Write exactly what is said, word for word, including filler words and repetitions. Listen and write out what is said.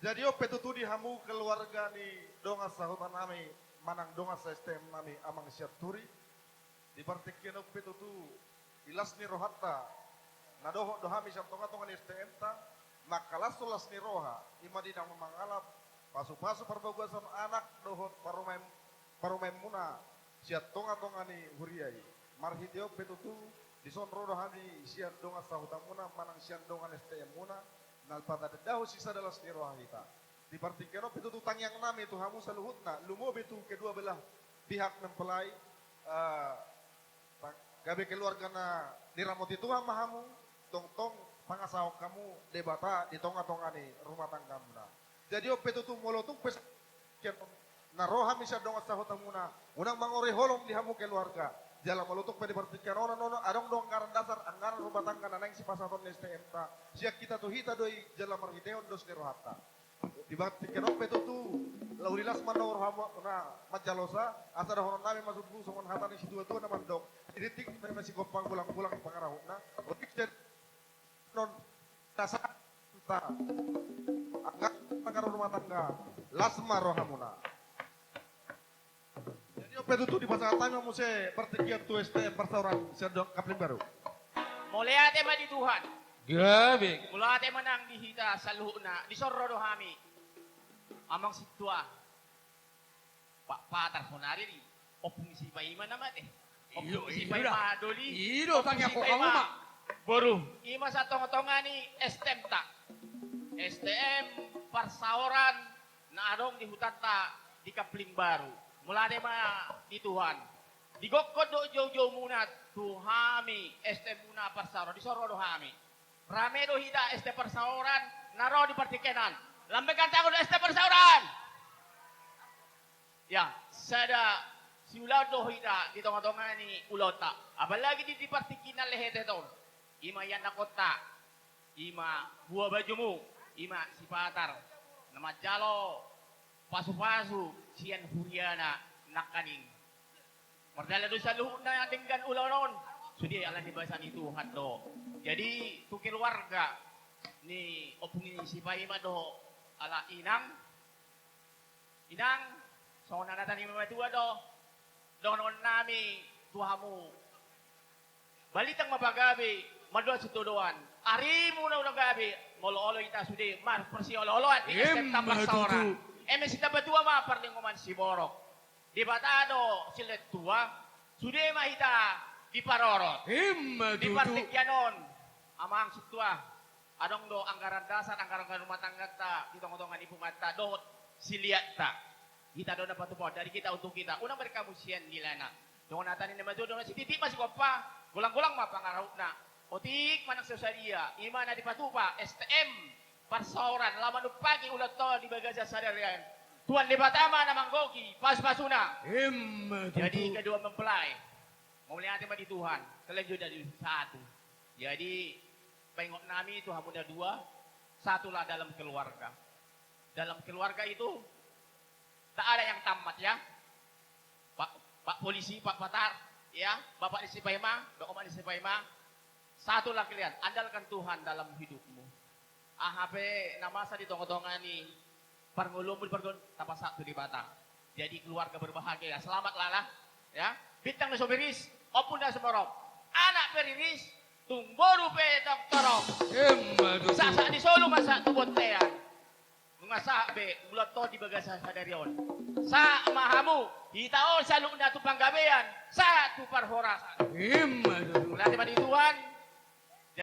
Jadi on pe tutu di hamu keluarga ni dongan sahuta nami manang dongan sa-S T M nami Amang Sianturi. Di partingkian on pe tutu di las ni rohanta na dohot do hami sian tongatonga ni S T M-ta mangkalashon las ni roha, i ma di na mangalap pasupasu parbagason anak dohot parumaen, parumaenmuna sian tongatonga ni huria i. Marhite on pe tutu dison ro do hami sian dongan sahutamuna manang sian dongan S T M-muna na patandahon sisada las ni roha hita. Di partingkian on pe tutu tangiang nami tu hamu saluhutna, lumobi tu kedua belah pihak mempelai, eh, gabe keluarga na diramoti Tuhan ma hamu, tongtong pangasahon hamu Debata di tongatonga ni rumah tanggamuna. Jadi on pe tutu molo tung pe na ro hami sian dongan sahutamuna, unang mangori holong di hamu keluarga. Jala molo tung pe di partingkian on, on, on, adong do anggaran dasar, anggaran rumah tangga na naeng sipasahaton ni S T M-ta sian hita tu hita do i, jala marhitehon dos ni rohanta. Di partingkian on pe tutu, laho di las ma na ro hamu na manjalosa, asa dohonon nami ma tutu songon hata ni situatua na mandok: Sirintik ma sigompang, golanggolang pangarahutna. Otik, jadi non, dasar ta anggaran rumah tangga, las ma rohamuna. Jadi on pe tutu dipasahat hami ma muse partingkian tu S T M Parsaoran sian Kapling Baru. Mauliate ma di Tuhan. Gabe. Mauliate ma nang di hita saluhutna, dison ro do hami. Amang sintua, Pak Patar, sonari di Ompung Sipaima nama te. Ompung Sipaima doli. I do, tangiangkon hamu ma. Boru, i ma sian tongatonga ni S T M-ta, S T M Parsaoran na adong di hutanta di Kapling Baru. Mauliate ma di Tuhan. Digokhon do joujoumuna tu hami S T M-muna Parsaoran, dison ro do hami. Rame do hita S T M Parsaoran na ro di partingkian on. Lambekkan tangan S T M Parsaoran. Ya, sada siulaon do hita di tongatonga ni ulaonta. Apalagi di, di partingkian na lehet-lehet on. I ma ianakhonta, i ma buha bajumu, i ma si Patar na manjalo pasupasu sian huriana nangkaning. Mardalan do saluhutna denggan ulaon on, sude ala ni basa ni Tuhan do. Jadi tu keluarga ni Ompung Sipaima do ala inang, inang, songon na hata ni natuatua do, dohonon nami tu hamu: Balintang ma pagabe, mandok sitadoan. Arimuna unang gabe, molo olo hita sude marsiolooloan di S T M-ta Parsaoran. Emma tutu. Eme sitamba tua ma parlinggoman siborok. Debata do silehon tua, sude ma hita diparorot. Emma tutu. Di partingkian on, amang sintua, adong do anggaran dasar, anggaran rumah tangganta di tongatonga ni punguanta dohot siliatta. Hita do na patupaon, dari kita untuk kita. Unang berkamu sian nilana. Songon hata ni natuatua do, sirintik ma sigompa, golanggolang ma pangarahutna. Otik ma nang so sadia, i ma na dipatupa S T M Parsaoran laho manumpahi ulaonta di bagasan sadari on. Tuhan Debata ma na manggohi pasupasuna. Emma tutu. Jadi kedua mempelai, mauliate ma di Tuhan, kalian juga jadi satu. Jadi paingot nami tu hamu na dua, satulah dalam keluarga. Dalam keluarga itu tak ada yang tamat, ya. Pak, Pak Polisi, Pak Patar, ya, bapak ni Sipaima, dohot omak ni Sipaima, satulah kalian, andalkan Tuhan dalam hidupmu. Aha pe na masa di tongatonga ni parngoluonmu, di parngoluon, tapasahat tu Debata. Jadi keluarga berbahagia, selamatlah lah, ya. Bintang na so miris, ombun na so morop, anak pe riris, tung boru pe torop. Emma tutu. Sahat-sahat ni solu ma sahat tu bontean. Nunga sahat be ulaonta di bagasan sadari on. Sahat ma hamu, hita on saluhutna tu panggabean, sahat tu parhorasan. Emma tutu. Mauliate ma di Tuhan,